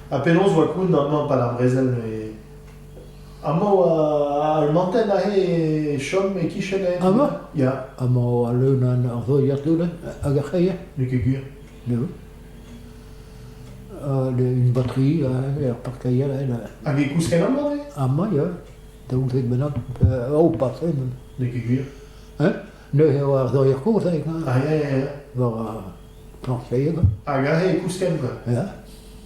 Ha penaos 'oa kont amañ 'pad ar brezel neuze? Amañ 'oa Almanten aze e chom e-kichen aze? Amañ? Ya. Amañ 'oa leun an ar voiatoured hag ar c'hreier. N'eo ket gwir. N'eo. Une batterie er parkeier. Hag e kousken amañ neuze? Amañ, ya. 12 bennak. Oh, pas un. N'eo ket gwir. Hein? Neuze e oa ar zorier kozh aze. Ah ya, ya, ya. War ar plañcheier. Hag aze e kousken quoi. Ya.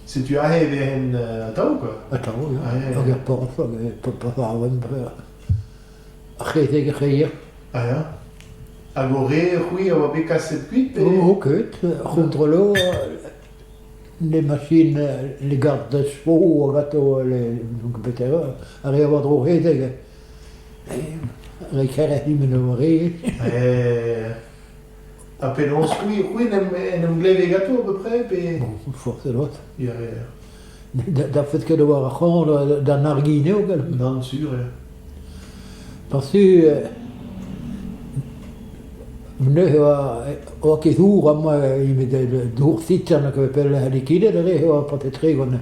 Setu aze e vehen atav quoi. Atav, ya. Ah, ya, ya. Hag er porzh, hag e porzh ar ar c'hezeg ar c'hreier. Ah ya. Hag ho re, c'hwi, a oa bet kaset kuit pe... Oh, ket. C'hontrolo, les machines, les gardes de chevaux hag atao les ar re a oa dro c'hezeg. Re kerc'h din en re. Ha penaos c'hwi, c'hwi en em, en em gleve ganto à peu près pe... Bon, forzh ebet. Ya, ya. Da fet ket war ar c'horn d'an argin eo Nann, sur eo. Parce que neuze oa oa ket dour amañ ivez dour sitern hag pell likidet aze e oa paotr 30.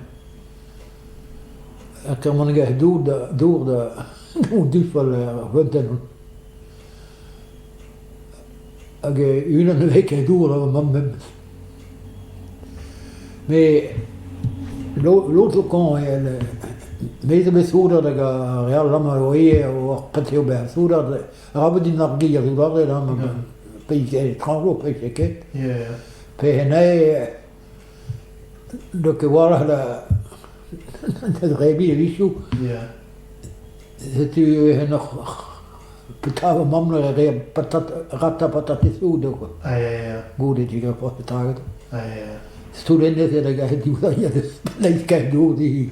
Ha termen dour da dour da difall ar feunteun. Hag unan ne vez ket dour da mamm memes. Met lod zo kañv me zo bet soudard hag ar re all amañ a oa ivez oa prest eo bezañ soudard. Arabat din argiñ ar soudarded amañ pe etrañjour pe ket. Pe hennezh N'eo ket a-walc'h da zebriñ a-wechoù. Setu en ur petra eo mamm a rae patat rata patatezoù dezho kwa. Goude diga petra Soudennez eo da garet diwezhañ da kaet dour dezhi.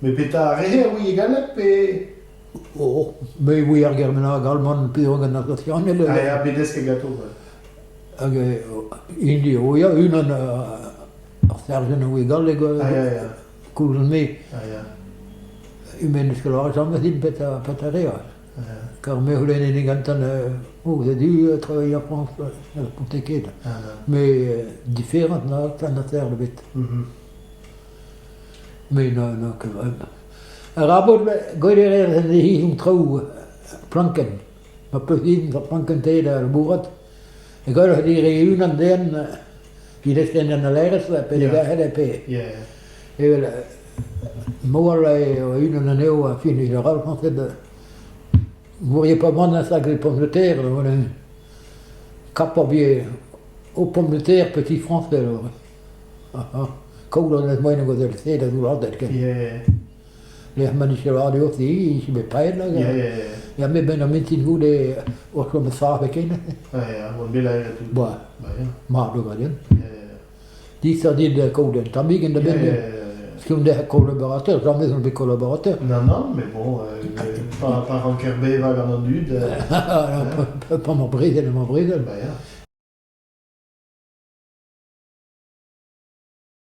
Met petra a rehe a ouie galleg pe... Oh, me ouie ar ger bennak alman pe gant ar sokianel. Ah ya, bet desket ganto kwa. Hag hini o ya unan ar serjant a oe galleg koulz me. Me n'eus ket lavaret james din petra petra 'rea. Kar me c'houlenne digantan oh vous êtes dû travailler en France? Ne responte ket. Mais différent na an afer ebet. Mais na na ket vraiment. Arabat gwelet a reer en traoù plankenn. Ma peus din ur plankenn-te da labourat, e gwelloc'h dir e-unan den evit an laerezh pe ne garet pe evel moal eo unan anezho a fin eus ar Frañsed mourriez pas mont un sac de pommes de terre voilà capable aux pommes de terre petit français alors kaout an eus moaien gant se da zouladet ken Lec'h ma nije radio ti, bet paeet là. Ya, ya, ya. Ya, me benn ar mintin goude o chom sav ken. Ah ya, oan bet laeret tout. Ba, Ba ya. mat eo ganin. Ya, ya. Distad dit kaout un tammig en da benn. Ya, ya, ya. Skoun derc'h collaborateur, jamais on bet collaborateur. Non, non, mais bon, euh, pa, pa ranker bevañ gant an dud. Pa, pa, pa 'mañ brezel, emañ brezel. Ba ya.